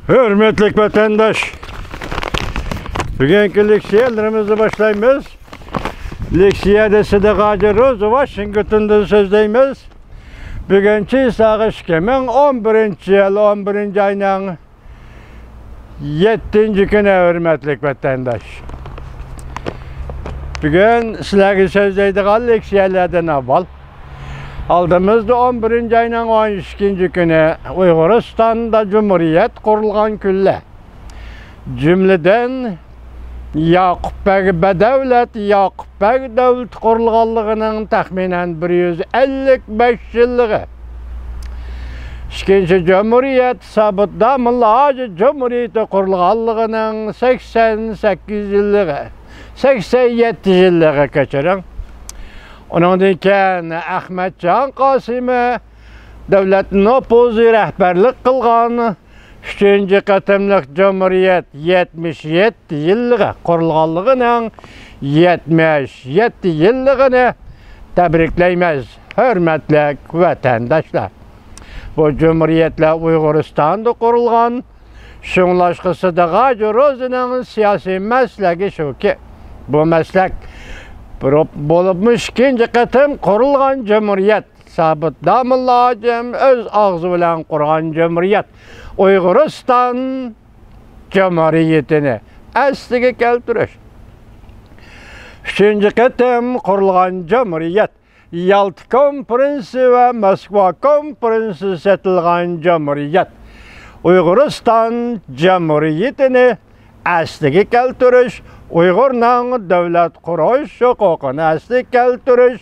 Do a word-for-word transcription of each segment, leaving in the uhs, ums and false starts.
ھۆرمەتلىك ۋەتەنداش، بۈگۈنكى لېكسىيەلىرىمىزنى باشلايمىز. لېكسىيەدە سىدىق ھاجى روزى ۋاشىنگتوندىن سۆزلەيمىز. بۈگۈن چىساغ ئىككى مىڭ ئون بىرىنچى يىل، ئون بىرىنچى ئاينىڭ يەتتىنچى كۈنى، ھۆرمەتلىك ۋەتەنداش. بۈگۈن سىلەرگە سۆزلەيدىغان لېكسىيەلەردىن ئاۋۋال، ئالدىمىزدا ئون بىرىنچى ئاينىڭ ئون ئىككىنچى كۈنى ئۇيغۇرىستاندا جۇمھۇرىيەت قۇرۇلغان كۈنلەر. جۈملىدىن، ياقۇپ بەگ بەدەۋلەت، ياقۇپ بەگ دۆلىتى قۇرۇلغانلىقىنىڭ تەخمىنەن بىر يۈز ئەللىك بەش يىللىقى. ئىككىنچى جۇمھۇرىيەت، سابىت داموللا ھاجى جۇمھۇرىيىتى قۇرۇلغانلىقىنىڭ سەكسەن سەككىز يىللىقى، سەكسەن يەتتە يىللىقى، كەچۈرۈڭ. ئۇنىڭدىن كېيىن ئەخمەتجان قاسىمى دۆلەت نوپۇزى رەھبەرلىك قىلغان ئۈچىنچى قېتىملىق جۇمھۇرىيەت يەتمىش يەتتە يىللىقى، قۇرۇلغانلىقىنىڭ يەتمىش يەتتە يىللىقىنى تەبرىكلەيمىز، ھۆرمەتلىك ۋەتەنداشلار. بۇ جۇمھۇرىيەتلەر ئۇيغۇرىستاندا قۇرۇلغان. شۇڭلاشقا سىدىق ھاجى روزىنىڭ سىياسىي مەسلىكى شۇكى، بۇ مەسلەك بولۇپمۇ ئىككىنچى قېتىم قۇرۇلغان جۇمھۇرىيەت، سابىت داموللا ھاجىم ئۆز ئاغزى بىلەن قۇرغان جۇمھۇرىيەت، ئۇيغۇرىستان جۇمھۇرىيىتىنى ئەسلىگە كەلتۈرۈش. ئۈچىنچى قېتىم قۇرۇلغان جۇمھۇرىيەت، يالتا كونفېرېنسى ۋە موسكۋا كونفېرېنسى سېتىلغان جۇمھۇرىيەت، ئۇيغۇرىستان جۇمھۇرىيىتىنى ئەسلىگە كەلتۈرۈش، ئۇيغۇرنىڭ دۆلەت قۇرۇش ھوقۇقىنى ئەسلىگە كەلتۈرۈش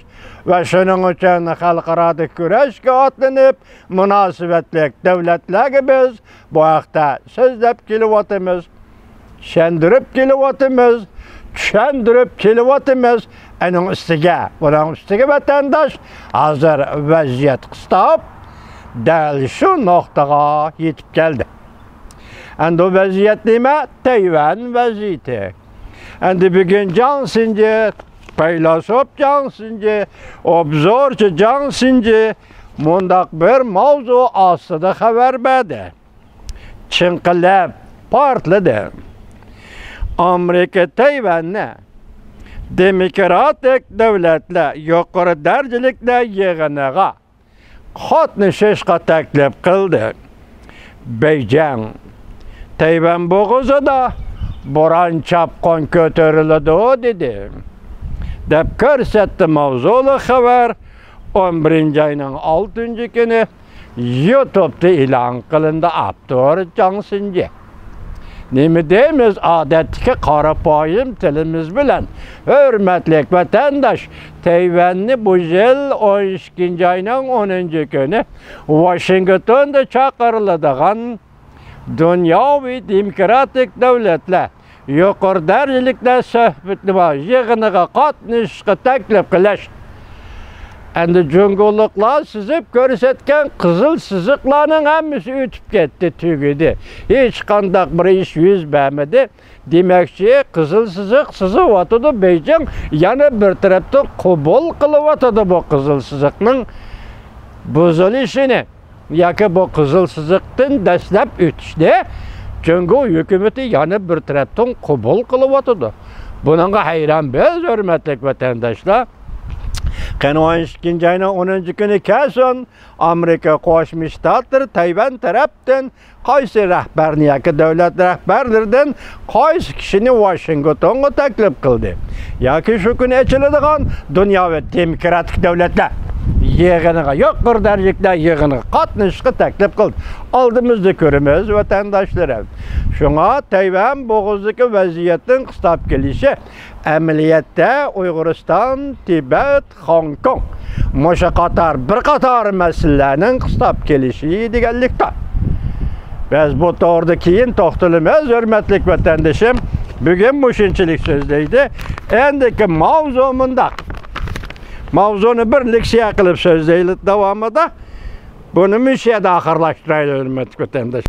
ۋە شۇنىڭ ئۈچۈن خەلقئارادا كۈرەشكە ئاتلىنىپ، مۇناسىۋەتلىك دۆلەتلەرگە بىز بۇ ھەقتە سۆزلەپ كېلىۋاتىمىز، چۈشەندۈرۈپ كېلىۋاتىمىز، چۈشەندۈرۈپ كېلىۋاتىمىز. ئەنىڭ ئۈستىگە، بۇنىڭ ئۈستىگە ۋەتەنداش ھازىر ۋەزىيەت قىستاپ، دەل شۇ نۇقتىغا يېتىپ كەلدى. ئەمدى ۋەزىيەت نېمە؟ تەيۋەن ۋەزىيىتى. ئەمدى بۈگۈن جاڭ سىنجى، پەيلاسوپ جاڭ سىنجى، ئوبزورچى جاڭ سىنجى مۇنداق بىر ماۋزۇ ئاستىدا خەۋەر بەردى. چىڭقىلىپ پارتلىدى. ئامېرىكا تەيۋەننى دېموكراتىك دۆلەتلەر يۇقىرى دەرىجىلىكلەر يىغىنىغا قاتنىشىشقا تەكلىپ قىلدى. بېيجىڭ، تەيۋەن بوغۇزىدا بوران چاپقۇن كۆتۈرۈلىدۇ، دېدى، دەپ كۆرسەتتى ماۋزۇلۇق خەۋەر. ئون بىرىنچى ئاينىڭ ئالتىنچى كۈنى يۇتۇبتا ئېلان قىلىندى. ئاپتور جاڭ سىنجى. نېمە دەيمىز، ئادەتتىكى قارا پايىم تىلىمىز بىلەن، ھۆرمەتلىك ۋەتەنداش، تەيۋەننى بۇ يىل ئون ئىككىنچى ئاينىڭ ئونىنچى كۈنى ۋاشىنگتوندا چاقىرىلىدىغان دۇنياۋى دېموكراتىك دۆلەتلەر يۇقىرى دەرىجىلىكلەر سۆھبىتى بار يىغىنىغا قاتنىشىشقا تەكلىپ قىلىش. ئەمدى جۇڭگولۇقلار سىزىپ كۆرسەتكەن قىزىل سىزىقلارنىڭ ھەممىسى ئۆتۈپ كەتتى، تۈگىدى. ھېچقانداق بىر ئىش يۈز بەرمىدى. دېمەكچى، قىزىل سىزىق سىزىۋاتىدۇ، بېيجىڭ يەنە بىر تەرەپتىن قوبۇل قىلىۋاتىدۇ بۇ قىزىل سىزىقنىڭ بۇزۇلۇشىنى ياكى بۇ قىزىل سىزىقتىن دەسلەپ ئۆتۈشنى جۇڭگو ھۆكۈمىتى يەنە بىر تەرەپتىن قوبۇل قىلىۋاتىدۇ. بۇنىڭغا ھەيران بىز، ھۆرمەتلىك ۋەتەنداشلار. قېنى، ئون ئىككىنچى ئاينىڭ ئونىنچى كۈنى كەلسۇن، ئامېرىكا قوشما شتاتلىرى تەيۋەن تەرەپتىن قايسى رەھبەرنى ياكى دۆلەت رەھبەرلىرىدىن قايسى كىشىنى ۋاشىنگتونغا تەكلىپ قىلدى ياكى شۇ كۈنى ئېچىلىدىغان دۇنياۋى دېموكراتىك دۆلەتلەر يىغىنىغا، يۇقىرى دەرىجىلىكلەر يىغىنىغا قاتنىشىشقا تەكلىپ قىلدى؟ ئالدىمىزدا كۆرىمىز، ۋەتەنداشلىرىم. شۇڭا تەيۋەن بوغۇزىدىكى ۋەزىيەتنىڭ قىستاپ كېلىشى ئەمەلىيەتتە ئۇيغۇرىستان، تىبەت، خوڭكوڭ، مۇشۇ قاتار بىر قاتار مەسىلىلەرنىڭ قىستاپ كېلىشى دېگەنلىكتۇر. بىز بۇ توغرىدا كېيىن توختىلىمىز، ھۆرمەتلىك ۋەتەندىشىم. بۈگۈن مۇشۇنچىلىك سۆزلەيلى. ئەندىكى ماۋزۇ مۇنداق. ماۋزۇنى بىر لېكسىيە قىلىپ سۆزلەيلى داۋامىدا. بۇنى مۇشۇ يەردە ئاخىرلاشتۇرايلى، ھۆرمەتلىك ۋەتەنداش.